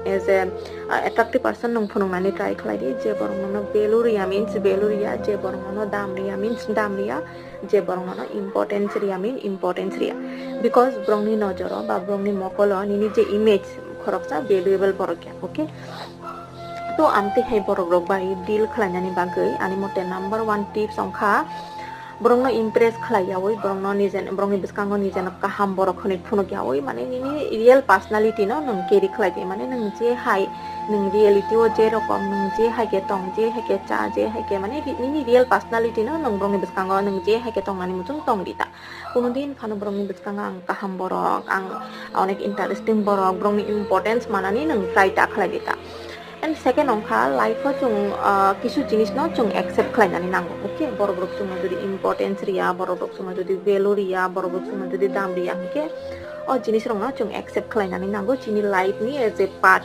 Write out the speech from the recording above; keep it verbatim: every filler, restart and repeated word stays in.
As a uh, attractive person nwng phunuknani try khlai di, je borok nono value riya means value riya, je borok nono dam riya means dam riya, je borok nono importance riya means importance riya. Because borokni nojoro ba borokni mokolo nini je image khoroksa valuable borok ya, okay? To amtwi hai borok rok bai deal khlainani bagwi ani mote number one tips wngkha borokno impress khlai yawi, borokno nije, borokni bwskango nijeno kaham borok hwnwi phunuk yawi, mane nini real personality no nwng carry khlai di, mane nwng je hai nwng reality o je rokom nwng je hai khe tong, je hai khe cha, je hai khe mane ri-, nini real personality no nwng borokni bwskango nwng je hai khe tongnani muchung tong di ta. Kuno din phano borokni bwskango ang kaham borok, ang onek interesting borok, borokni importance manani nwng try ta khlai di ta. And second wngkha life o chwng ah, kisu jinis no chwng accept khlainani nango, okay? Borok rok chwngno jodi importance riya, borok rok chwngno jodi value riya, borok rok chwngno jodi dam riya hinkhe o jinis rokno chwng accept khlainani nango chini life ni as a part